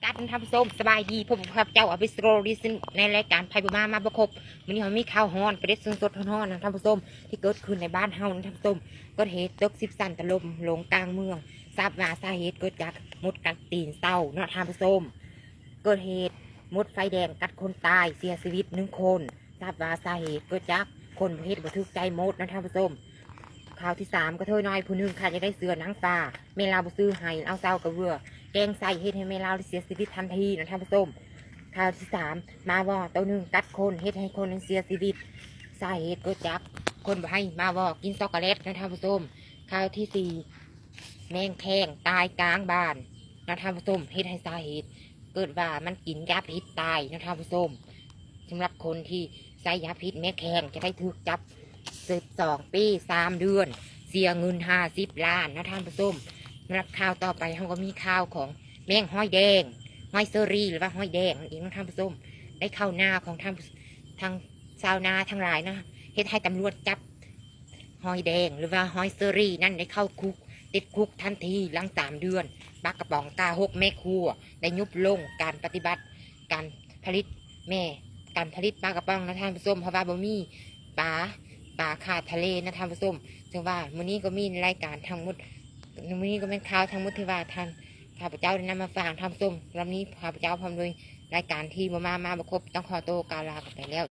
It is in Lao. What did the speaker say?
ອັດນະທ່ານຜູ້ຊົມ ສະບາຍດີ ພົບກັບຂ້າພະເຈົ້າ ອາວິສໂຣລິຊິນ ໃນລາຍການໃຜບໍ່ມາ ມາບໍ່ຄົບ. ມື້ນີ້ເຮົາມີຂ່າວຮ້ອນ ປະເດັດສົດໆຮ້ອນໆນະທ່ານຜູ້ຊົມ ທີ່ເກີດຂຶ້ນໃນບ້ານເຮົານະທ່ານຜູ້ຊົມ. ເກີດເຫດຕຶກສິບຊັ້ນຖະຫຼົ່ມລົງກາງເມືອງ. ຊາບວ່າສາເຫດເກີດຈາກມົດກັດຕີນເຕົ່າເນາະທ່ານຜູ້ຊົມ. ເກີດເຫດມົດໄຟແດງກັດຄົນຕາຍ ເສຍຊີວິດໜຶ່ງຄົນ. ຊາບວ່າສາເຫດເກີດຈາກຄົນບໍ່ເຮັດບໍ່ຖືກໃຈມົດນະທ່ານຜູ້ຊົມ. ຂ່າວທີສາມ ກະເທີຍນ້ອຍຜູ້ໜຶ່ງຄາດຢາກໄດ້ເສື້ອໜັງປາ ແມ່ລາວບໍ່ຊື້ໃຫ້ ເອົາເສົາກະເບື້ອແກງໃສ່ ເຮັດໃຫ້ແມ່ລາວໄດ້ເສຍຊີວິດທັນທີນະທ່ານຜູ້ຊົມ. ຂ່າວທີສາມ ໝາວໍໂຕໜຶ່ງກັດຄົນ ເຮັດໃຫ້ຄົນນັ້ນເສຍຊີວິດ. ສາເຫດເກີດຈາກຄົນບໍ່ໃຫ້ໝາວໍກິນຊັອກໂກແລັດນະທ່ານຜູ້ຊົມ. ຂ່າວທີສີ່ ແມງແຄງຕາຍກາງບ້ານນະທ່ານຜູ້ຊົມ ເຮັດໃຫ້ສາເຫດເກີດວ່າມັນກິນຢາພິດຕາຍນະທ່ານຜູ້ຊົມ. ສຳລັບຄົນທີ່ໃຊ້ຢາພິດແມງແຄງຈະໄດ້ຖືກຈັບສິບສອງປີສາມເດືອນ ເສຍເງິນຫ້າສິບລ້ານນະທ່ານຜູ້ຊົມ. ສຳລັບຂ່າວຕໍ່ໄປເຮົາກໍມີຂ່າວຂອງແມງຫອຍແດງ ຫອຍເຊີຣີ ຫຼືວ່າຫອຍແດງນັ້ນເອງນະທ່ານຜູ້ຊົມ ໄດ້ເຂົ້ານາຂອງທ່ານ ທາງຊາວນາທັງຫຼາຍນະ ເຮັດໃຫ້ຕຳຫຼວດຈັບ ຫອຍແດງ ຫຼືວ່າຫອຍເຊີຣີນັ້ນໄດ້ເຂົ້າຄຸກ ຕິດຄຸກທັນທີ. ຫຼັງສາມເດືອນ ປາກະປ໋ອງຕາຫົກແມ່ຄົວໄດ້ຍຸບລົງການປະຕິບັດການຜະລິດແມ່ ການຜະລິດປາກະປ໋ອງນະທ່ານຜູ້ຊົມ ເພາະວ່າບໍ່ມີປາ ປາຂາດທະເລນະທ່ານຜູ້ຊົມ. ເຊິ່ງວ່າມື້ນີ້ກໍມີລາຍການທັງໝົດ ມື້ນີ້ກໍແມ່ນຂ່າວທັງໝົດທີ່ວ່າທ່ານ ຂ້າພະເຈົ້າໄດ້ນຳມາຝາກທ່ານຜູ້ຊົມ. ສຳລັບນີ້ຂ້າພະເຈົ້າພ້ອມດ້ວຍລາຍການທີ່ບໍ່ມາ ມາບໍ່ຄົບ ຕ້ອງຂໍໂຕກ່າວລາກັນໄປແລ້ວ.